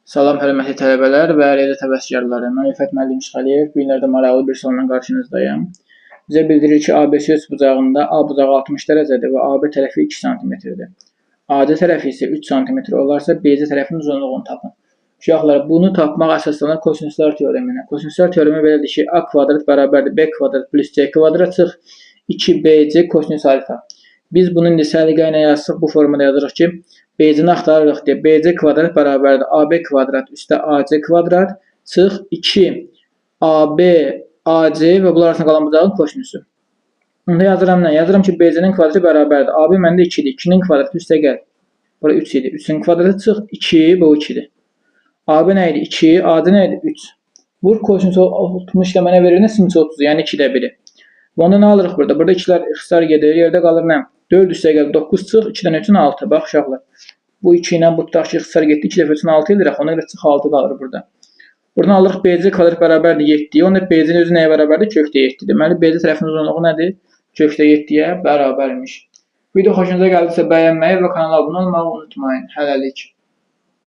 Salam hörmətli tələbələr və riyaziyyat həvəskarları. Mən Rüfət müəllim Şıxəliyev. Bu günlərdə maraqlı bir sualla qarşınızdayım. Bizə bildirir ki, ABC üçbucağında A bucağı 60 dərəcədir və AB tərəfi 2 sm-dir. AC tərəfi isə 3 sm olarsa, BC tərəfinin uzunluğunu tapın. Uşaqlar, bunu tapmaq əsaslanır kosinuslar teoreminə. Kosinuslar teoremi belədir ki, A kvadrat bərabərdir B kvadrat plus C kvadrat çıx 2BC kosinus alfa. Biz bunu indi səliqə ilə yazsaq, bu formada yazırıq ki, BC-ni axtarırıq deyə BC kvadrat bərabərdir AB kvadrat üstə AC kvadrat çıx 2 AB AC və bunlar arasında qalan bucağın kosinusu. Onda yazıram nə? Yazıram ki, BC-nin kvadratı bərabərdir. AB məndə 2-dir. 2-nin kvadratı üstə gəl. Bura 3 idi. 3-ün kvadratı çıx 2, bu 2-dir. AB nə idi? 2, AC nə idi? 3. Vur kosinus 60 ilə mənə verir nə? Sinus 30, yəni 2-də 1-i. Onda nə alırıq burada? Burada 2-lər ixtisar gedir. Yerdə qalır nə? 4 üstə gəl 9 çıx, 2-dən 3-ün 6. Bax uşaqlar. Bu 2 ilə bu tutaq ki, ixtisar getdi. 2 dəfə 3-ün 6 edir. Ona görə çıx 6 qalır burada. Buradan alırıq BC kvadrat bərabərdir 7-yə. Onda BC-nin özü nəyə bərabərdir? Kökdə 7-dir. Deməli BC tərəfinin uzunluğu nədir? Kökdə 7-yə bərabərmiş. Video xoşunuza gəldisə bəyənməyi və kanala abunə olmağı unutmayın. Hələlik.